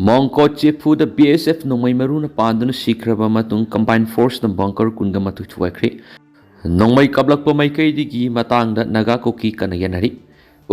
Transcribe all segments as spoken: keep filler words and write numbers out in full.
ꯃꯣꯡꯀꯣꯠ ꯆꯦꯐꯨꯗ B S F ꯅꯣꯡꯃꯩ ꯃꯔꯨꯅ ꯄꯥꯟꯗꯨꯅ ꯁꯤꯈ꯭ꯔꯕ ꯃꯇꯨꯡ combined force ꯅ bunker ꯀꯨꯟꯒ ꯃꯥꯊꯣꯏ ꯊꯨꯒꯥꯏꯈ꯭ꯔꯦ꯫ ꯅꯣꯡꯃꯩ ꯀꯥꯞꯂꯛꯄ ꯃꯥꯏꯀꯩꯗꯒꯤ ꯃꯇꯥꯡꯗ ꯅꯥꯒꯥ ꯀꯨꯀꯤ ꯀꯟꯅ ꯌꯦꯟꯅꯔꯤ꯫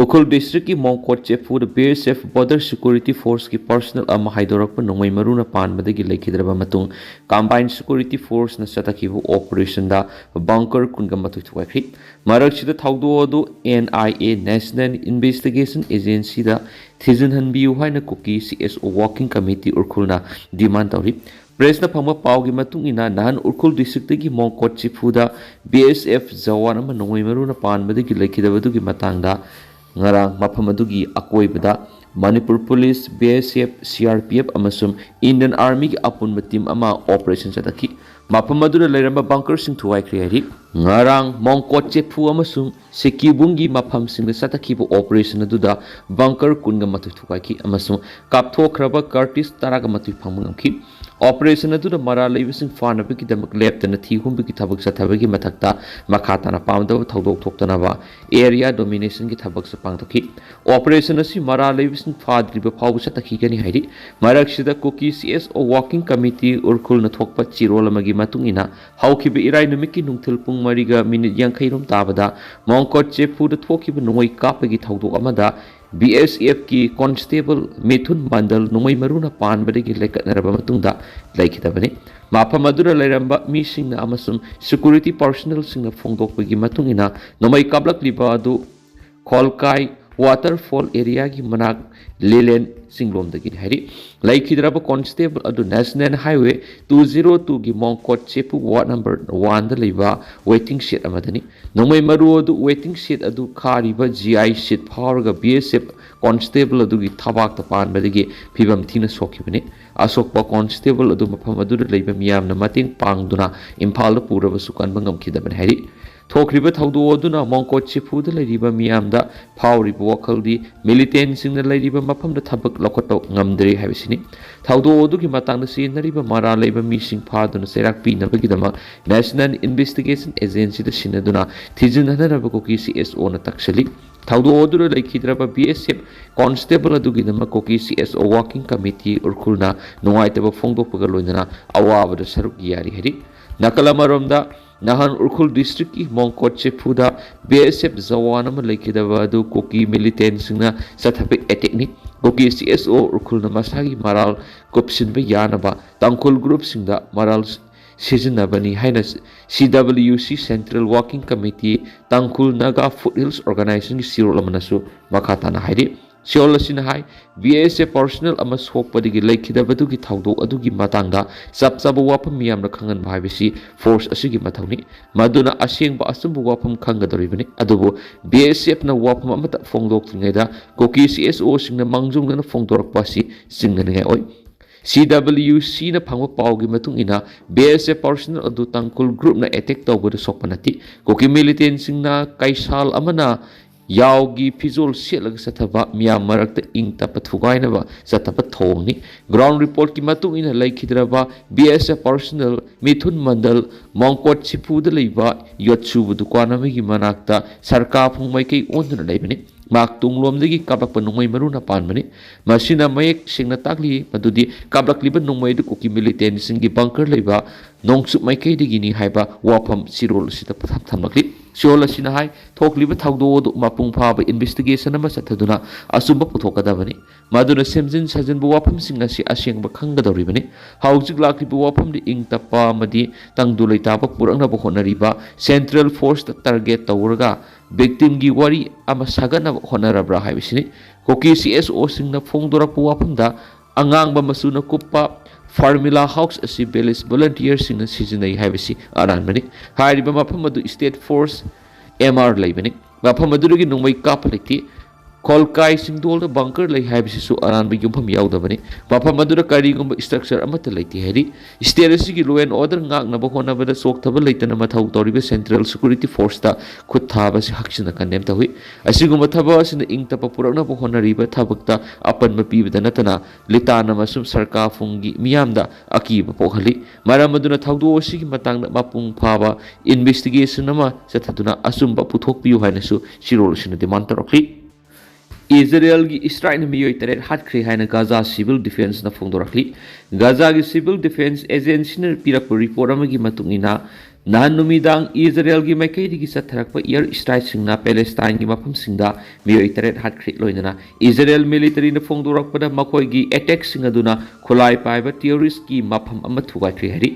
ꯎꯈ꯭ꯔꯨꯜ district ꯀꯤ ꯃꯣꯡꯀꯣꯠ ꯆꯦꯐꯨꯗ B S F border security force ꯀꯤ personnel ꯑꯃ ꯍꯥꯏꯗꯣꯔꯛꯄ ꯅꯣꯡꯃꯩ ꯃꯔꯨꯅ ꯄꯥꯟꯕꯗꯒꯤ ꯂꯩꯈꯤꯗ꯭ꯔꯕ ꯃꯇꯨꯡ combined security force ꯅ ꯆꯠꯊꯈꯤꯕ operation ꯗ bunker ꯀꯨꯟꯒ ꯃꯥꯊꯣꯏ ꯊꯨꯒꯥꯏꯈ꯭ꯔꯤ꯫ ꯃꯔꯛꯁꯤꯗ ꯊꯧꯗꯣꯛ ꯑꯗꯨ N I A National Investigation Agency ꯗ ꯊꯤꯖꯤꯟꯍꯟꯕꯤꯌꯨ ꯍꯥꯏꯅ ꯀꯨꯀꯤ C S O Working Committee ꯎꯈ꯭ꯔꯨꯜꯅ demand ꯇꯧꯔꯤ꯫ Press ꯅ ꯐꯪꯕ ꯄꯥꯎꯒꯤ ꯃꯇꯨꯡ ꯏꯟꯅ, ꯅꯍꯥꯟ ꯎꯈ꯭ꯔꯨꯜ district ꯇꯒꯤ ꯃꯣꯡꯀꯣꯠ ꯆꯤꯐꯨꯗ B S F ꯖꯋꯥꯟ ꯑꯃ ꯅꯣꯡꯃꯩ ꯃꯔꯨꯅ ꯄꯥꯟꯕꯗꯒꯤ ꯂꯩꯈꯤꯗꯕꯗꯨꯒꯤ ꯃꯇꯥꯡꯗ ꯉꯔꯥꯡ ꯃꯐꯝ ꯑꯗꯨꯒꯤ ꯑꯀꯣꯏꯕꯗ Manipur police, B S F, C R P F ꯑꯃꯁꯨꯡ Indian Army ꯒꯤ ꯑꯄꯨꯟꯕ team ꯑꯃ operation ꯆꯠꯊꯈꯤ꯫ ꯃꯐꯝ ꯑꯗꯨꯗ ꯂꯩꯔꯝꯕ bunker ꯁꯤꯡ ꯊꯨꯒꯥꯏꯈ꯭ꯔꯦ ꯍꯥꯏꯔꯤ꯫ ꯉꯔꯥꯡ ꯃꯣꯡꯀꯣꯠ ꯆꯦꯐꯨ ꯑꯃꯁꯨꯡ ꯁꯤꯀꯤꯕꯨꯡꯒꯤ ꯃꯐꯝꯁꯤꯡꯗ ꯆꯠꯊꯈꯤꯕ operation ꯑꯗꯨꯗ bunker ꯀꯨꯟꯒ ꯃꯥꯊꯣꯏ ꯊꯨꯒꯥꯏꯈꯤ ꯑꯃꯁꯨꯡ ꯀꯥꯞꯊꯣꯛꯈ꯭ꯔꯕ cartridge ꯇꯔꯥꯒ ꯃꯥꯊꯣꯏ ꯐꯪꯕ ꯉꯝꯈꯤ꯫ Operation ꯑꯗꯨꯗ ꯃꯔꯥꯜ ꯂꯩꯕꯁꯤꯡ ꯐꯥꯅꯕꯒꯤꯗꯃꯛ ꯂꯦꯞꯇꯅ ꯊꯤ ꯍꯨꯝꯕꯒꯤ ꯊꯕꯛ ꯆꯠꯊꯕꯒꯤ ꯃꯊꯛꯇ ꯃꯈꯥ ꯇꯥꯅ ꯄꯥꯝꯗꯕ ꯊꯧꯗꯣꯛ ꯊꯣꯛꯇꯅꯕ area domination ꯒꯤ ꯊꯕꯛꯁꯨ ꯄꯥꯡꯊꯣꯛꯈꯤ꯫ Operation ꯑꯁꯤ ꯃꯔꯥꯜ ꯂꯩꯕꯁꯤꯡ ꯐꯥꯗ꯭ꯔꯤꯕ ꯐꯥꯎꯕ ꯆꯠꯊꯈꯤꯒꯅꯤ ꯍꯥꯏꯔꯤ꯫ ꯃꯔꯛꯁꯤꯗ ꯀꯨꯀꯤ C S O Working Committee ꯎꯈ꯭ꯔꯨꯜꯅ ꯊꯣꯛꯄ ꯆꯦꯔꯣꯜ ꯑꯃꯒꯤ ꯃꯇꯨꯡ ꯏꯟꯅ, ꯍꯧꯈꯤꯕ ꯏꯔꯥꯏ ꯅꯨꯃꯤꯠꯀꯤ ꯅꯨꯡꯊꯤꯜ ꯄꯨꯡ ꯃꯔꯤꯒ minute ꯌꯥꯡꯈꯩ ꯔꯣꯝ ꯇꯥꯕꯗ ꯃꯣꯡꯀꯣꯠ ꯆꯦꯐꯨꯗ ꯊꯣꯛꯈꯤꯕ ꯅꯣꯡꯃꯩ ꯀꯥꯞꯄꯒꯤ ꯊꯧꯗꯣꯛ ꯑꯃꯗ B S F ꯀꯤ constable ꯃꯤꯊꯨꯟ ꯃꯟꯗꯜ ꯅꯣꯡꯃꯩ ꯃꯔꯨꯅ ꯄꯥꯟꯕꯗꯒꯤ ꯂꯩꯈꯠꯅꯔꯕ ꯃꯇꯨꯡꯗ ꯂꯩꯈꯤꯗꯕꯅꯤ꯫ ꯃꯐꯝ ꯑꯗꯨꯗ ꯂꯩꯔꯝꯕ ꯃꯤꯁꯤꯡꯅ ꯑꯃꯁꯨꯡ security personnel ꯁꯤꯡꯅ ꯐꯣꯡꯗꯣꯛꯄꯒꯤ ꯃꯇꯨꯡ ꯏꯟꯅ, ꯅꯣꯡꯃꯩ ꯀꯥꯞꯂꯛꯂꯤꯕ ꯑꯗꯨ ꯈꯣꯜꯀꯥꯏ waterfall area ꯒꯤ ꯃꯅꯥꯛ ꯂꯤꯂꯦꯟ ꯆꯤꯡꯂꯣꯝꯗꯒꯤꯅꯤ ꯍꯥꯏꯔꯤ꯫ ꯂꯩꯈꯤꯗ꯭ꯔꯕ constable ꯑꯗꯨ National Highway two zero two ꯒꯤ ꯃꯣꯡꯀꯣꯠ ꯆꯦꯄꯨ ward number one ꯗ ꯂꯩꯕ waiting shed ꯑꯃꯗꯅꯤ꯫ ꯅꯣꯡꯃꯩ ꯃꯔꯨ ꯑꯗꯨ waiting shed ꯑꯗꯨ ꯈꯥꯔꯤꯕ G I shed ꯐꯥꯎꯔꯒ B S F constable ꯑꯗꯨꯒꯤ ꯊꯕꯥꯛꯇ ꯄꯥꯟꯕꯗꯒꯤ ꯐꯤꯚꯝ ꯊꯤꯅ ꯁꯣꯛꯈꯤꯕꯅꯤ꯫ ꯑꯁꯣꯛꯄ constable ꯑꯗꯨ ꯃꯐꯝ ꯑꯗꯨꯗ ꯂꯩꯕ ꯃꯤꯌꯥꯝꯅ ꯃꯇꯦꯡ ꯄꯥꯡꯗꯨꯅ ꯏꯝꯐꯥꯜꯗ ꯄꯨꯔꯕꯁꯨ ꯀꯟꯕ ꯉꯝꯈꯤꯗꯕꯅꯤ ꯍꯥꯏꯔꯤ꯫ ꯊꯣꯛꯈ꯭ꯔꯤꯕ ꯊꯧꯗꯣꯛ ꯑꯗꯨꯅ ꯃꯣꯡꯀꯣꯠ ꯆꯤꯐꯨꯗ ꯂꯩꯔꯤꯕ ꯃꯤꯌꯥꯝꯗ ꯐꯥꯎꯔꯤꯕ ꯋꯥꯈꯜꯗꯤ militant ꯁꯤꯡꯅ ꯂꯩꯔꯤꯕ ꯃꯐꯝꯗ ꯊꯕꯛ ꯂꯧꯈꯠꯄ ꯉꯝꯗ꯭ꯔꯦ ꯍꯥꯏꯕꯁꯤꯅꯤ꯫ ꯊꯧꯗꯣꯛ ꯑꯗꯨꯒꯤ ꯃꯇꯥꯡꯗ ꯆꯦꯟꯅꯔꯤꯕ ꯃꯔꯥꯜ ꯂꯩꯕ ꯃꯤꯁꯤꯡ ꯐꯥꯗꯨꯅ ꯆꯩꯔꯥꯛ ꯄꯤꯅꯕꯒꯤꯗꯃꯛ National Investigation Agency ꯗ ꯁꯤꯟꯅꯗꯨꯅ ꯊꯤꯖꯤꯟꯅꯅꯕ ꯀꯨꯀꯤ C S O ꯅ ꯇꯛꯁꯜꯂꯤ꯫ ꯊꯧꯗꯣꯛ ꯑꯗꯨꯗ ꯂꯩꯈꯤꯗ꯭ꯔꯕ ꯕꯤ ꯑꯦꯁ ꯑꯦꯐ ꯀꯣꯟꯁꯇꯦꯕꯜ ꯑꯗꯨꯒꯤꯗꯃꯛ ꯀꯨꯀꯤ ꯁꯤ ꯑꯦꯁ ꯑꯣ ꯋꯥꯔꯀꯤꯡ ꯀꯃꯤꯇꯤ ꯎꯈ꯭ꯔꯨꯜꯅ ꯅꯨꯡꯉꯥꯏꯇꯕ ꯐꯣꯡꯗꯣꯛꯄꯒ ꯂꯣꯏꯅꯅ ꯑꯋꯥꯕꯗ ꯁꯔꯨꯛ ꯌꯥꯔꯤ ꯍꯥꯏꯔꯤ꯫ ꯅꯥꯀꯜ ꯑꯃꯔꯣꯝꯗ, ꯅꯍꯥꯟ ꯎꯈ꯭ꯔꯨꯜ ꯗꯤꯁꯇ꯭ꯔꯤꯛꯀꯤ ꯃꯣꯡꯀꯣꯠ ꯆꯤꯐꯨꯗ ꯕꯤ ꯑꯦꯁ ꯑꯦꯐ ꯖꯋꯥꯟ ꯑꯃ ꯂꯩꯈꯤꯗꯕ ꯑꯗꯨ ꯀꯨꯀꯤ ꯃꯤꯂꯤꯇꯦꯟꯁꯤꯡꯅ ꯆꯠꯊꯕ ꯑꯦꯇꯦꯛꯅꯤ꯫ ꯀꯨꯀꯤ ꯁꯤ ꯑꯦꯁ ꯑꯣ ꯎꯈ꯭ꯔꯨꯜꯅ ꯃꯁꯥꯒꯤ ꯃꯔꯥꯜ ꯀꯨꯞꯁꯤꯟꯕ ꯌꯥꯅꯕ ꯇꯥꯡꯈꯨꯜ ꯒ꯭ꯔꯨꯞꯁꯤꯡꯗ ꯃꯔꯥꯜ ꯁꯤꯖꯤꯟꯅꯕꯅꯤ ꯍꯥꯏꯅ ꯁꯤ ꯗꯕ꯭ꯂꯤꯌꯨ ꯁꯤ ꯁꯦꯟꯇ꯭ꯔꯦꯜ ꯋꯥꯔꯀꯤꯡ ꯀꯃꯤꯇꯤ ꯇꯥꯡꯈꯨꯜ ꯅꯥꯒꯥ ꯐꯨꯠ ꯍꯤꯜꯁ ꯑꯣꯔꯒꯅꯥꯏꯖꯦꯁꯟꯒꯤ ꯆꯦꯔꯣꯜ ꯑꯃꯅꯁꯨ ꯃꯈꯥ ꯇꯥꯅ ꯍꯥꯏꯔꯤ꯫ ꯁꯤꯑꯣꯜ ꯑꯁꯤꯅ ꯍꯥꯏ, ꯕꯤ ꯑꯦꯁ ꯑꯦꯐ ꯄꯥꯔꯁꯣꯅꯦꯜ ꯑꯃ ꯁꯣꯛꯄꯗꯒꯤ ꯂꯩꯈꯤꯗꯕꯗꯨꯒꯤ ꯊꯧꯗꯣꯛ ꯑꯗꯨꯒꯤ ꯃꯇꯥꯡꯗ ꯆꯞ ꯆꯥꯕ ꯋꯥꯐꯝ ꯃꯤꯌꯥꯝꯅ ꯈꯪꯍꯟꯕ ꯍꯥꯏꯕꯁꯤ ꯐꯣꯔꯁ ꯑꯁꯤꯒꯤ ꯃꯊꯧꯅꯤ꯫ ꯃꯗꯨꯅ ꯑꯁꯦꯡꯕ ꯑꯆꯨꯝꯕ ꯋꯥꯐꯝ ꯈꯪꯒꯗꯧꯔꯤꯕꯅꯤ꯫ ꯑꯗꯨꯕꯨ ꯕꯤ ꯑꯦꯁ ꯑꯦꯐꯅ ꯋꯥꯐꯝ ꯑꯃꯠꯇ ꯐꯣꯡꯗꯣꯛꯇ꯭ꯔꯤꯉꯩꯗ ꯀꯨꯀꯤ ꯁꯤ ꯑꯦꯁ ꯑꯣꯁꯤꯡꯅ ꯃꯥꯡꯖꯧꯅꯅ ꯐꯣꯡꯗꯣꯔꯛꯄ ꯑꯁꯤ ꯆꯤꯡꯅꯅꯤꯡꯉꯥꯏ ꯑꯣꯏ꯫ ꯁꯤ ꯗꯕ꯭ꯂꯤꯌꯨ ꯁꯤꯅ ꯐꯪꯕ ꯄꯥꯎꯒꯤ ꯃꯇꯨꯡ ꯏꯟꯅ, ꯕꯤ ꯑꯦꯁ ꯑꯦꯐ ꯄꯥꯔꯁꯣꯅꯦꯜ ꯑꯗꯨ ꯇꯥꯡꯈꯨꯜ ꯒ꯭ꯔꯨꯞꯅ ꯑꯦꯇꯦꯛ ꯇꯧꯕꯗ ꯁꯣꯛꯄ ꯅꯠꯇꯦ꯫ ꯀꯨꯀꯤ ꯃꯤꯂꯤꯇꯦꯟꯁꯤꯡꯅ ꯀꯩꯁꯥꯜ ꯑꯃꯅ ꯌꯥꯎꯒꯤ ꯐꯤꯖꯣꯜ ꯁꯦꯠꯂꯒ ꯆꯠꯊꯕ ꯃꯤꯌꯥꯝ ꯃꯔꯛꯇ ꯏꯪ ꯇꯞꯄ ꯊꯨꯒꯥꯏꯅꯕ ꯆꯠꯊꯕ ꯊꯧꯑꯣꯡꯅꯤ꯫ ꯒ꯭ꯔꯥꯎꯟ ꯔꯤꯄꯣꯔꯠꯀꯤ ꯃꯇꯨꯡ ꯏꯟꯅ, ꯂꯩꯈꯤꯗ꯭ꯔꯕ ꯕꯤ ꯑꯦꯁ ꯑꯦꯐ ꯄꯥꯔꯁꯣꯅꯦꯜ ꯃꯤꯊꯨꯟ ꯃꯟꯗꯜ ꯃꯣꯡꯀꯣꯠ ꯁꯤꯐꯨꯗ ꯂꯩꯕ ꯌꯣꯠꯁꯨꯕ ꯗꯨꯀꯥꯟ ꯑꯃꯒꯤ ꯃꯅꯥꯛꯇ ꯁꯔꯀꯥꯔ ꯐꯨꯡ ꯃꯥꯏꯀꯩ ꯑꯣꯟꯗꯨꯅ ꯂꯩꯕꯅꯤ꯫ ꯃꯍꯥꯛ ꯇꯨꯡꯂꯣꯝꯗꯒꯤ ꯀꯥꯞꯂꯛꯄ ꯅꯣꯡꯃꯩ ꯃꯔꯨꯅ ꯄꯥꯟꯕꯅꯤ꯫ ꯃꯁꯤꯅ ꯃꯌꯦꯛ ꯁꯦꯡꯅ ꯇꯥꯛꯂꯤ ꯃꯗꯨꯗꯤ ꯀꯥꯞꯂꯛꯂꯤꯕ ꯅꯣꯡꯃꯩ ꯑꯗꯨ ꯀꯨꯀꯤ ꯃꯤꯂꯤꯇꯦꯟꯁꯤꯡꯒꯤ ꯕꯪꯀꯔ ꯂꯩꯕ ꯅꯣꯡꯆꯨꯞ ꯃꯥꯏꯀꯩꯗꯒꯤꯅꯤ ꯍꯥꯏꯕ ꯋꯥꯐꯝ ꯆꯦꯔꯣꯜ ꯑꯁꯤꯗ ꯊꯝꯂꯛꯂꯤ꯫ ꯆꯦꯔꯣꯜ ꯑꯁꯤꯅ ꯍꯥꯏ, ꯊꯣꯛꯂꯤꯕ ꯊꯧꯗꯣꯛ ꯑꯗꯨ ꯃꯄꯨꯡ ꯐꯥꯕ ꯏꯟꯚꯦꯁꯇꯤꯒꯦꯁꯟ ꯑꯃ ꯆꯠꯊꯗꯨꯅ ꯑꯆꯨꯝꯕ ꯄꯨꯊꯣꯛꯀꯗꯕꯅꯤ꯫ ꯃꯗꯨꯅ ꯁꯦꯝꯖꯤꯟ ꯁꯥꯖꯤꯟꯕ ꯋꯥꯐꯝꯁꯤꯡ ꯑꯁꯤ ꯑꯁꯦꯡꯕ ꯈꯪꯒꯗꯧꯔꯤꯕꯅꯤ꯫ ꯍꯧꯖꯤꯛ ꯂꯥꯛꯂꯤꯕ ꯋꯥꯐꯝꯗꯤ ꯏꯪ ꯇꯞꯄ ꯑꯃꯗꯤ ꯇꯪꯗꯨ ꯂꯩꯇꯥꯕ ꯄꯨꯔꯛꯅꯕ ꯍꯣꯠꯅꯔꯤꯕ ꯁꯦꯟꯇ꯭ꯔꯦꯜ ꯐꯣꯔꯁꯇ ꯇꯥꯔꯒꯦꯠ ꯇꯧꯔꯒ ꯚꯤꯛꯇꯤꯝꯒꯤ ꯋꯥꯔꯤ ꯑꯃ ꯁꯥꯒꯠꯅꯕ ꯍꯣꯠꯅꯔꯕ꯭ꯔꯥ ꯍꯥꯏꯕꯁꯤꯅꯤ꯫ ꯀꯨꯀꯤ ꯁꯤ ꯑꯦꯁ ꯑꯣꯁꯤꯡꯅ ꯐꯣꯡꯗꯣꯔꯛꯄ ꯋꯥꯐꯝꯗ ꯑꯉꯥꯡꯕ ꯃꯆꯨꯅ ꯀꯨꯞꯄ ꯐꯥꯔꯃꯤꯂꯥ ꯍꯥꯎꯁ ꯑꯁꯤ ꯚꯤꯂꯦꯖ ꯚꯣꯂꯨꯟꯇꯤꯌꯔꯁꯤꯡꯅ ꯁꯤꯖꯤꯟꯅꯩ ꯍꯥꯏꯕꯁꯤ ꯑꯔꯥꯟꯕꯅꯤ꯫ ꯍꯥꯏꯔꯤꯕ ꯃꯐꯝ ꯑꯗꯨ ꯁ꯭ꯇꯦꯠ ꯐꯣꯔꯁ ꯑꯦꯝ ꯑꯥꯔ ꯂꯩꯕꯅꯤ꯫ ꯃꯐꯝ ꯑꯗꯨꯗꯒꯤ ꯅꯣꯡꯃꯩ ꯀꯥꯞꯄ ꯂꯩꯇꯦ꯫ ꯈꯣꯜꯀꯥꯏ ꯆꯤꯡꯗꯣꯜꯗ ꯕꯪꯀꯔ ꯂꯩ ꯍꯥꯏꯕꯁꯤꯁꯨ ꯑꯔꯥꯟꯕ ꯌꯨꯝꯐꯝ ꯌꯥꯎꯗꯕꯅꯤ꯫ ꯃꯐꯝ ꯑꯗꯨꯗ ꯀꯔꯤꯒꯨꯝꯕ structure ꯑꯃꯠꯇ ꯂꯩꯇꯦ ꯍꯥꯏꯔꯤ꯫ State ꯑꯁꯤꯒꯤ law and order ꯉꯥꯛꯅꯕ ꯍꯣꯠꯅꯕꯗ ꯆꯣꯛꯊꯕ ꯂꯩꯇꯅ ꯃꯊꯧ ꯇꯧꯔꯤꯕ Central Security Forceꯇ ꯈꯨꯠ ꯊꯥꯕꯁꯤ ꯍꯛꯆꯤꯟꯅ condemn ꯇꯧꯏ꯫ ꯑꯁꯤꯒꯨꯝꯕ ꯊꯕꯛ ꯑꯁꯤꯅ ꯏꯪ ꯇꯞꯄ ꯄꯨꯔꯛꯅꯕ ꯍꯣꯠꯅꯔꯤꯕ ꯊꯕꯛꯇ ꯑꯄꯟꯕ ꯄꯤꯕꯗ ꯅꯠꯇꯅ ꯂꯤꯇꯥꯟ ꯑꯃꯁꯨꯡ ꯁꯔꯀꯥꯔ ꯐꯨꯡꯒꯤ ꯃꯤꯌꯥꯝꯗ ꯑꯀꯤꯕ ꯄꯣꯛꯍꯜꯂꯤ꯫ ꯃꯔꯝ ꯑꯗꯨꯅ ꯊꯧꯗꯣꯛ ꯑꯁꯤꯒꯤ ꯃꯇꯥꯡꯗ ꯃꯄꯨꯡ ꯐꯥꯕ investigation ꯑꯃ ꯆꯠꯊꯗꯨꯅ ꯑꯆꯨꯝꯕ ꯄꯨꯊꯣꯛꯄꯤꯌꯨ ꯍꯥꯏꯅꯁꯨ ꯆꯤꯔꯣꯜ ꯑꯁꯤꯅ demand ꯇꯧꯔꯛꯂꯤ꯫ ꯏꯖꯔꯦꯜꯒꯤ strikeꯅ ꯃꯤꯑꯣꯏ ꯇꯔꯦꯠ ꯍꯥꯠꯈ꯭ꯔꯦ ꯍꯥꯏꯅ ꯒꯥꯖꯥ Civil Defenceꯅ ꯐꯣꯡꯗꯣꯔꯛꯂꯤ꯫ ꯒꯥꯖꯥꯒꯤ Civil Defence Agencyꯅ ꯄꯤꯔꯛꯄ report ꯑꯃꯒꯤ ꯃꯇꯨꯡ ꯏꯟꯅ, ꯅꯍꯥꯟ ꯅꯨꯃꯤꯗꯥꯡ ꯏꯖꯔꯦꯜꯒꯤ ꯃꯥꯏꯀꯩꯗꯒꯤ ꯆꯠꯊꯔꯛꯄ air strikeꯁꯤꯡꯅ ꯄꯦꯂꯦꯁꯇꯥꯏꯟꯒꯤ ꯃꯐꯝꯁꯤꯡꯗ ꯃꯤꯑꯣꯏ ꯇꯔꯦꯠ ꯍꯥꯠꯈ꯭ꯔꯦ, ꯂꯣꯏꯅꯅ ꯏꯖꯔꯦꯜ militaryꯅ ꯐꯣꯡꯗꯣꯔꯛꯄꯗ ꯃꯈꯣꯏꯒꯤ attackꯁꯤꯡ ꯑꯗꯨꯅ ꯈꯨꯠꯂꯥꯏ ꯄꯥꯏꯕ terroristꯀꯤ ꯃꯐꯝ ꯑꯃ ꯊꯨꯒꯥꯏꯈ꯭ꯔꯦ ꯍꯥꯏꯔꯤ꯫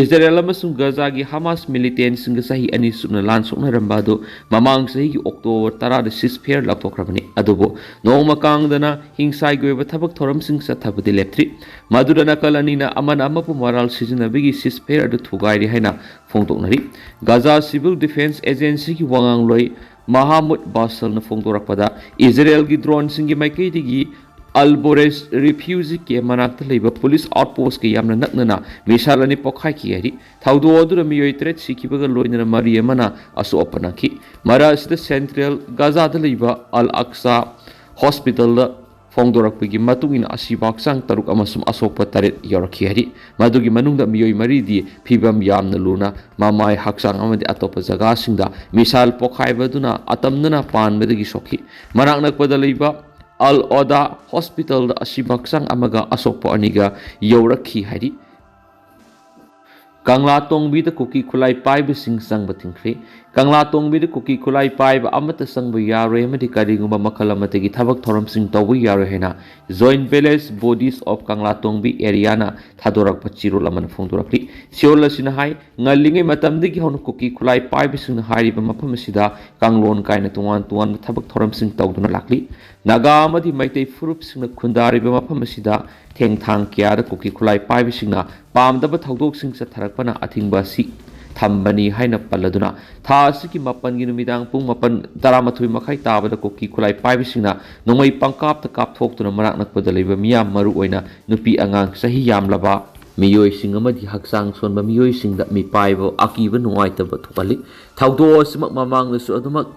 ꯏꯖꯔꯦꯜ ꯑꯃꯁꯨꯡ ꯒꯥꯖꯥꯒꯤ ꯍꯃꯥꯁ militantꯁꯤꯡꯒ ꯆꯍꯤ ꯑꯅꯤ ꯁꯨꯞꯅ ꯂꯥꯟ ꯁꯣꯛꯅꯔꯝꯕ ꯑꯗꯨ ꯃꯃꯥꯡ ꯆꯍꯤꯒꯤ October ꯇꯔꯥꯗ ceasefire ꯂꯥꯎꯊꯣꯛꯈ꯭ꯔꯕꯅꯤ꯫ ꯑꯗꯨꯕꯨ ꯅꯣꯡꯃ ꯀꯥꯡꯗꯅ ꯍꯤꯡꯁꯥꯒꯤ ꯑꯣꯏꯕ ꯊꯕꯛ ꯊꯧꯔꯝꯁꯤꯡ ꯆꯠꯊꯕꯗꯤ ꯂꯦꯞꯇ꯭ꯔꯤ꯫ ꯃꯗꯨꯗ ꯅꯥꯀꯜ ꯑꯅꯤꯅ ꯑꯃꯅ ꯑꯃꯕꯨ ꯃꯔꯥꯜ ꯁꯤꯖꯤꯟꯅꯕꯒꯤ ceasefire ꯑꯗꯨ ꯊꯨꯒꯥꯏꯔꯤ ꯍꯥꯏꯅ ꯐꯣꯡꯗꯣꯛꯅꯔꯤ꯫ ꯒꯥꯖꯥ Civil Defence Agencyꯒꯤ ꯋꯥꯉꯥꯡꯂꯣꯏ ꯃꯍꯥꯃꯨꯗ ꯕꯥꯁꯜꯅ ꯐꯣꯡꯗꯣꯔꯛꯄꯗ, ꯏꯖꯔꯦꯜꯒꯤ droneꯁꯤꯡꯒꯤ ꯃꯥꯏꯀꯩꯗꯒꯤ ꯑꯜ ꯕꯣꯔꯦꯖ refugee camp ꯃꯅꯥꯛꯇ ꯂꯩꯕ police outpostꯀ ꯌꯥꯝꯅ ꯅꯛꯅꯅ missile ꯑꯅꯤ ꯄꯣꯈꯥꯏꯈꯤ ꯍꯥꯏꯔꯤ꯫ ꯊꯧꯗꯣꯛ ꯑꯗꯨꯗ ꯃꯤꯑꯣꯏ ꯇꯔꯦꯠ ꯁꯤꯈꯤꯕꯒ ꯂꯣꯏꯅꯅ ꯃꯔꯤ ꯑꯃꯅ ꯑꯁꯣꯛ ꯑꯄꯟ ꯅꯪꯈꯤ꯫ ꯃꯔꯛ ꯑꯁꯤꯗ Central ꯒꯥꯖꯥꯗ ꯂꯩꯕ ꯑꯜ ꯑꯛꯁꯥ hospitalꯗ ꯐꯣꯡꯗꯣꯔꯛꯄꯒꯤ ꯃꯇꯨꯡ ꯏꯟꯅ ꯑꯁꯤꯕ ꯍꯛꯆꯥꯡ ꯇꯔꯨꯛ ꯑꯃꯁꯨꯡ ꯑꯁꯣꯛꯄ ꯇꯔꯦꯠ ꯌꯧꯔꯛꯈꯤ ꯍꯥꯏꯔꯤ꯫ ꯃꯗꯨꯒꯤ ꯃꯅꯨꯡꯗ ꯃꯤꯑꯣꯏ ꯃꯔꯤꯗꯤ ꯐꯤꯕꯝ ꯌꯥꯝꯅ ꯂꯨꯅ ꯃꯃꯥꯏ, ꯍꯛꯆꯥꯡ ꯑꯃꯗꯤ ꯑꯇꯣꯞꯄ ꯖꯒꯥꯁꯤꯡꯗ missile ꯄꯣꯈꯥꯏꯕꯗꯨꯅ ꯑꯇꯝꯅꯅ ꯄꯥꯟꯕꯗꯒꯤ ꯁꯣꯛꯈꯤ꯫ ꯃꯅꯥꯛ ꯅꯛꯄꯗ ꯂꯩꯕ ꯑꯜ ꯑꯣꯗꯥ hospitalꯗ ꯑꯁꯤꯕ ꯍꯛꯆꯥꯡ ꯑꯃꯒ ꯑꯁꯣꯛꯄ ꯑꯅꯤꯒ ꯌꯧꯔꯛꯈꯤ ꯍꯥꯏꯔꯤ꯫ ꯀꯪꯂꯥ ꯇꯣꯡꯕꯤꯗ ꯀꯨꯀꯤ ꯈꯨꯠꯂꯥꯏ ꯄꯥꯏꯕꯁꯤꯡ ꯆꯪꯕ ꯊꯤꯡꯈ꯭ꯔꯦ꯫ ꯀꯪꯂꯥ ꯇꯣꯡꯕꯤꯗ ꯀꯨꯀꯤ ꯈꯨꯠꯂꯥꯏ ꯄꯥꯏꯕ ꯑꯃꯠꯇ ꯆꯪꯕ ꯌꯥꯔꯣꯏ ꯑꯃꯗꯤ ꯀꯔꯤꯒꯨꯝꯕ ꯃꯈꯜ ꯑꯃꯠꯇꯒꯤ ꯊꯕꯛ ꯊꯧꯔꯝꯁꯤꯡ ꯇꯧꯕ ꯌꯥꯔꯣꯏ ꯍꯥꯏꯅ Joint Village Bodies of ꯀꯪꯂꯥ ꯇꯣꯡꯕꯤ Areaꯅ ꯊꯥꯗꯣꯔꯛꯄ ꯆꯤꯔꯣꯜ ꯑꯃꯅ ꯐꯣꯡꯗꯣꯔꯛꯂꯤ꯫ ꯁꯤꯑꯣꯜ ꯑꯁꯤꯅ ꯍꯥꯏ, ꯉꯜꯂꯤꯉꯩ ꯃꯇꯝꯗꯒꯤ ꯍꯧꯅ ꯀꯨꯀꯤ ꯈꯨꯠꯂꯥꯏ ꯄꯥꯏꯕꯁꯤꯡꯅ ꯍꯥꯏꯔꯤꯕ ꯃꯐꯝ ꯑꯁꯤꯗ ꯀꯥꯡꯂꯣꯟ ꯀꯥꯏꯅ ꯇꯣꯉꯥꯟ ꯇꯣꯉꯥꯟꯕ ꯊꯕꯛ ꯊꯧꯔꯝꯁꯤꯡ ꯇꯧꯗꯨꯅ ꯂꯥꯛꯂꯤ꯫ ꯅꯥꯒꯥ ꯑꯃꯗꯤ ꯃꯩꯇꯩ ꯐꯨꯔꯨꯞꯁꯤꯡꯅ ꯈꯨꯟꯗꯥꯔꯤꯕ ꯃꯐꯝ ꯑꯁꯤꯗ ꯊꯦꯡꯊꯥꯡ ꯀꯌꯥꯗ ꯀꯨꯀꯤ ꯈꯨꯠꯂꯥꯏ ꯄꯥꯏꯕꯁꯤꯡꯅ ꯄꯥꯝꯗꯕ ꯊꯧꯗꯣꯛꯁꯤꯡ ꯆꯠꯊꯔꯛꯄꯅ ꯑꯊꯤꯡꯕ ꯑꯁꯤ ꯊꯝꯕꯅꯤ ꯍꯥꯏꯅ ꯄꯜꯂꯗꯨꯅ, ꯊꯥ ꯑꯁꯤꯒꯤ ꯃꯥꯄꯟꯒꯤ ꯅꯨꯃꯤꯗꯥꯡ ꯄꯨꯡ ꯃꯥꯄꯟ, ꯇꯔꯥꯃꯥꯊꯣꯏ ꯃꯈꯥꯏ ꯇꯥꯕꯗ ꯀꯨꯀꯤ ꯈꯨꯠꯂꯥꯏ ꯄꯥꯏꯕꯁꯤꯡꯅ ꯅꯣꯡꯃꯩ ꯄꯪꯀꯥꯞꯇ ꯀꯥꯞꯊꯣꯛꯇꯨꯅ ꯃꯅꯥꯛ ꯅꯛꯄꯗ ꯂꯩꯕ ꯃꯤꯌꯥꯝ, ꯃꯔꯨꯑꯣꯏꯅ ꯅꯨꯄꯤ ꯑꯉꯥꯡ, ꯆꯍꯤ ꯌꯥꯝꯂꯕ ꯃꯤꯑꯣꯏꯁꯤꯡ ꯑꯃꯗꯤ ꯍꯛꯆꯥꯡ ꯁꯣꯟꯕ ꯃꯤꯑꯣꯏꯁꯤꯡꯗ ꯃꯤꯄꯥꯏꯕ ꯑꯀꯤꯕ ꯅꯨꯡꯉꯥꯏꯇꯕ ꯊꯣꯛꯍꯜꯂꯤ꯫ ꯊꯧꯗꯣꯛ ꯑꯁꯤꯃꯛ ꯃꯃꯥꯡꯗꯁꯨ ꯑꯗꯨꯃꯛ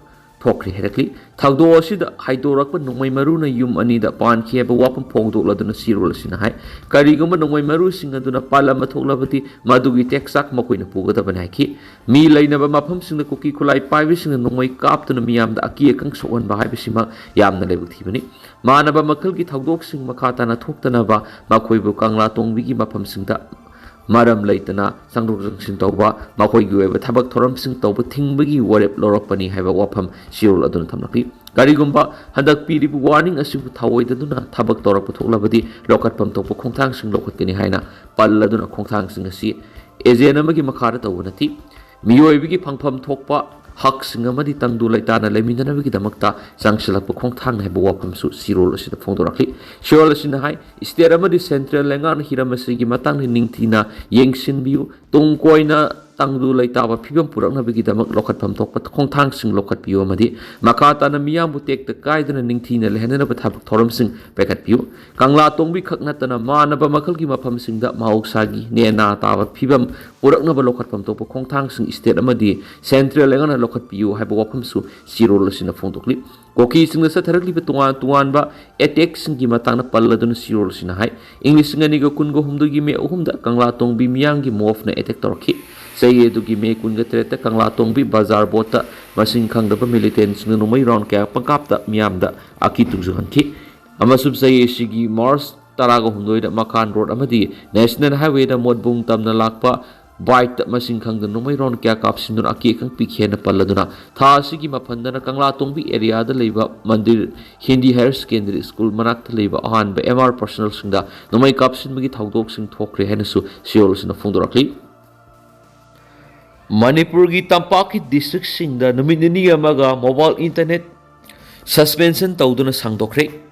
ꯊꯣꯛꯈ꯭ꯔꯦ ꯍꯥꯏꯔꯛꯂꯤ꯫ ꯊꯧꯗꯣꯛ ꯑꯁꯤꯗ ꯍꯥꯏꯗꯣꯔꯛꯄ ꯅꯣꯡꯃꯩ ꯃꯔꯨꯅ ꯌꯨꯝ ꯑꯅꯤꯗ ꯄꯥꯟꯈꯤ ꯍꯥꯏꯕ ꯋꯥꯐꯝ ꯐꯣꯡꯗꯣꯛꯂꯗꯨꯅ ꯆꯦꯔꯣꯜ ꯑꯁꯤꯅ ꯍꯥꯏ, ꯀꯔꯤꯒꯨꯝꯕ ꯅꯣꯡꯃꯩ ꯃꯔꯨꯁꯤꯡ ꯑꯗꯨꯅ ꯄꯥꯜꯂꯝꯕ ꯊꯣꯛꯂꯕꯗꯤ ꯃꯗꯨꯒꯤ ꯇꯦꯛꯆꯥꯛ ꯃꯈꯣꯏꯅ ꯄꯨꯒꯗꯕꯅꯤ ꯍꯥꯏꯈꯤ꯫ ꯃꯤ ꯂꯩꯅꯕ ꯃꯐꯝꯁꯤꯡꯗ ꯀꯨꯀꯤ ꯈꯨꯠꯂꯥꯏ ꯄꯥꯏꯕꯁꯤꯡꯅ ꯅꯣꯡꯃꯩ ꯀꯥꯞꯇꯨꯅ ꯃꯤꯌꯥꯝꯗ ꯑꯀꯤ ꯑꯈꯪ ꯁꯣꯛꯍꯟꯕ ꯍꯥꯏꯕꯁꯤꯃꯛ ꯌꯥꯝꯅ ꯂꯥꯏꯕꯛ ꯊꯤꯕꯅꯤ꯫ ꯃꯥꯟꯅꯕ ꯃꯈꯜꯒꯤ ꯊꯧꯗꯣꯛꯁꯤꯡ ꯃꯈꯥ ꯇꯥꯅ ꯊꯣꯛꯇꯅꯕ ꯃꯈꯣꯏꯕꯨ ꯀꯪꯂꯥ ꯇꯣꯡꯕꯤꯒꯤ ꯃꯐꯝꯁꯤꯡꯗ ꯃꯔꯝ ꯂꯩꯇꯅ ꯆꯪꯊꯣꯛ ꯆꯪꯁꯤꯟ ꯇꯧꯕ, ꯃꯈꯣꯏꯒꯤ ꯑꯣꯏꯕ ꯊꯕꯛ ꯊꯧꯔꯝꯁꯤꯡ ꯇꯧꯕ ꯊꯤꯡꯕꯒꯤ ꯋꯥꯔꯦꯞ ꯂꯧꯔꯛꯄꯅꯤ ꯍꯥꯏꯕ ꯋꯥꯐꯝ ꯆꯦꯔꯣꯜ ꯑꯗꯨꯅ ꯊꯝꯂꯛꯂꯤ꯫ ꯀꯔꯤꯒꯨꯝꯕ ꯍꯟꯗꯛ ꯄꯤꯔꯤꯕ ꯋꯥꯔꯅꯤꯡ ꯑꯁꯤꯕꯨ ꯊꯧꯑꯣꯏꯗꯗꯨꯅ ꯊꯕꯛ ꯇꯧꯔꯛꯄ ꯊꯣꯛꯂꯕꯗꯤ ꯂꯧꯈꯠꯐꯝ ꯊꯣꯛꯄ ꯈꯣꯡꯊꯥꯡꯁꯤꯡ ꯂꯧꯈꯠꯀꯅꯤ ꯍꯥꯏꯅ ꯄꯜꯂꯗꯨꯅ, ꯈꯣꯡꯊꯥꯡꯁꯤꯡ ꯑꯁꯤ ꯑꯦꯖꯦꯟ ꯑꯃꯒꯤ ꯃꯈꯥꯗ ꯇꯧꯕ ꯅꯠꯇꯦ꯫ ꯃꯤꯑꯣꯏꯕꯒꯤ ꯐꯪꯐꯝ ꯊꯣꯛꯄ ꯍꯛꯁꯤꯡ ꯑꯃꯗꯤ ꯇꯪꯗꯨ ꯂꯩꯇꯥꯅ ꯂꯩꯃꯤꯟꯅꯅꯕꯒꯤꯗꯃꯛꯇ ꯆꯪꯁꯤꯜꯂꯛꯄ ꯈꯣꯡꯊꯥꯡꯅꯤ ꯍꯥꯏꯕ ꯋꯥꯐꯝꯁꯨ ꯆꯦꯔꯣꯜ ꯑꯁꯤꯗ ꯐꯣꯡꯗꯣꯔꯛꯂꯤ꯫ ꯆꯦꯔꯣꯜ ꯑꯁꯤꯅ ꯍꯥꯏ, ꯁ꯭ꯇꯦꯠ ꯑꯃꯗꯤ ꯁꯦꯟꯇ꯭ꯔꯦꯜ ꯂꯩꯉꯥꯛꯅ ꯍꯤꯔꯝ ꯑꯁꯤꯒꯤ ꯃꯇꯥꯡꯗ ꯅꯤꯡꯊꯤꯅ ꯌꯦꯡꯁꯤꯟꯕꯤꯌꯨ, ꯇꯨꯡ ꯀꯣꯏꯅ ꯇꯪꯗꯨ ꯂꯩꯇꯥꯕ ꯐꯤꯕꯝ ꯄꯨꯔꯛꯅꯕꯒꯤꯗꯃꯛ ꯂꯧꯈꯠꯐꯝ ꯊꯣꯛꯄ ꯈꯣꯡꯊꯥꯡꯁꯤꯡ ꯂꯧꯈꯠꯄꯤꯌꯨ ꯑꯃꯗꯤ ꯃꯈꯥ ꯇꯥꯅ ꯃꯤꯌꯥꯝꯕꯨ ꯇꯦꯛꯇ ꯀꯥꯏꯗꯅ ꯅꯤꯡꯊꯤꯅ ꯂꯩꯍꯟꯅꯅꯕ ꯊꯕꯛ ꯊꯧꯔꯝꯁꯤꯡ ꯄꯥꯏꯈꯠꯄꯤꯌꯨ꯫ ꯀꯪꯂꯥ ꯇꯣꯡꯕꯤ ꯈꯛ ꯅꯠꯇꯅ ꯃꯥꯟꯅꯕ ꯃꯈꯜꯒꯤ ꯃꯐꯝꯁꯤꯡꯗ ꯃꯍꯧꯁꯥꯒꯤ ꯅꯦꯅꯥ ꯇꯥꯕ ꯐꯤꯕꯝ ꯄꯨꯔꯛꯅꯕ ꯂꯧꯈꯠꯐꯝ ꯊꯣꯛꯄ ꯈꯣꯡꯊꯥꯡꯁꯤꯡ ꯁ꯭ꯇꯦꯠ ꯑꯃꯗꯤ ꯁꯦꯟꯇ꯭ꯔꯦꯜ ꯂꯩꯉꯥꯛꯅ ꯂꯧꯈꯠꯄꯤꯌꯨ ꯍꯥꯏꯕ ꯋꯥꯐꯝꯁꯨ ꯆꯦꯔꯣꯜ ꯑꯁꯤꯅ ꯐꯣꯡꯗꯣꯛꯂꯤ꯫ ꯀꯨꯀꯤꯁꯤꯡꯗ ꯆꯠꯊꯔꯛꯂꯤꯕ ꯇꯣꯉꯥꯟ ꯇꯣꯉꯥꯟꯕ ꯑꯦꯇꯦꯛꯁꯤꯡꯒꯤ ꯃꯇꯥꯡꯗ ꯄꯜꯂꯗꯨꯅ ꯆꯦꯔꯣꯜ ꯑꯁꯤꯅ ꯍꯥꯏ, ꯏꯪ ꯂꯤꯁꯤꯡ ꯑꯅꯤꯒ ꯀꯨꯟꯒ ꯍꯨꯝꯗꯣꯏꯒꯤ ꯃꯦ ꯑꯍꯨꯝꯗ ꯀꯪꯂꯥ ꯇꯣꯡꯕꯤ ꯃꯤꯌꯥꯝꯒꯤ ꯃꯣꯐꯅ ꯑꯦꯇꯦꯛ ꯇꯧꯔꯛꯈꯤ꯫ ꯆꯍꯤ ꯑꯗꯨꯒꯤ ꯃꯦ ꯀꯨꯟꯒ ꯇꯔꯦꯠꯇ ꯀꯪꯂꯥ ꯇꯣꯡꯕꯤ ꯕꯖꯥꯔ ꯕꯣꯠꯇ ꯃꯁꯤꯡ ꯈꯪꯗꯕ ꯃꯤꯂꯤꯇꯦꯟꯁꯤꯡꯅ ꯅꯣꯡꯃꯩ ꯔꯥꯎꯟ ꯀꯌꯥ ꯄꯪꯀꯥꯞꯇ ꯃꯤꯌꯥꯝꯗ ꯑꯀꯤ ꯇꯨꯡꯖꯍꯟꯈꯤ꯫ ꯑꯃꯁꯨꯡ ꯆꯍꯤ ꯑꯁꯤꯒꯤ ꯃꯥꯔꯆ ꯇꯔꯥꯒ ꯍꯨꯝꯗꯣꯏꯗ ꯃꯈꯥꯟ ꯔꯣꯗ ꯑꯃꯗꯤ ꯅꯦꯁꯅꯦꯜ ꯍꯥꯏꯋꯦꯗ ꯃꯣꯠꯕꯨꯡ ꯇꯝꯅ ꯂꯥꯛꯄ ꯕꯥꯏꯛꯇ ꯃꯁꯤꯡ ꯈꯪꯗꯅ ꯅꯣꯡꯃꯩ ꯔꯥꯎꯟ ꯀꯌꯥ ꯀꯥꯞꯁꯤꯟꯗꯨꯅ ꯑꯀꯤ ꯑꯈꯪ ꯄꯤꯈꯤ ꯍꯥꯏꯅ ꯄꯜꯂꯗꯨꯅ, ꯊꯥ ꯑꯁꯤꯒꯤ ꯃꯥꯄꯟꯗꯅ ꯀꯪꯂꯥ ꯇꯣꯡꯕꯤ ꯑꯦꯔꯤꯌꯥꯗ ꯂꯩꯕ ꯃꯟꯗꯤꯔ ꯍꯤꯟꯗꯤ ꯍꯥꯌꯔ ꯁꯦꯀꯦꯟꯗꯔꯤ ꯁ꯭ꯀꯨꯜ ꯃꯅꯥꯛꯇ ꯂꯩꯕ ꯑꯍꯥꯟꯕ ꯑꯦꯝ ꯑꯥꯔ ꯄꯔꯁꯅꯦꯜꯁꯤꯡꯗ ꯅꯣꯡꯃꯩ ꯀꯥꯞꯁꯤꯟꯕꯒꯤ ꯊꯧꯗꯣꯛꯁꯤꯡ ꯊꯣꯛꯈ꯭ꯔꯦ ꯍꯥꯏꯅꯁꯨ ꯆꯦꯔꯣꯜ ꯑꯁꯤꯅ ꯐꯣꯡꯗꯣꯔꯛꯂꯤ꯫ ꯃꯅꯤꯄꯨꯔꯒꯤ ꯇꯝꯄꯥꯛꯀꯤ ꯗꯤꯁꯇ꯭ꯔꯤꯛꯁꯤꯡꯗ ꯅꯨꯃꯤꯠ ꯅꯤꯅꯤ ꯑꯃꯒ ꯃꯣꯕꯥꯏꯜ ꯏꯟꯇꯔꯅꯦꯠ ꯁꯁꯄꯦꯟꯁꯟ ꯇꯧꯗꯨꯅ ꯁꯥꯡꯗꯣꯛꯈ꯭ꯔꯦ꯫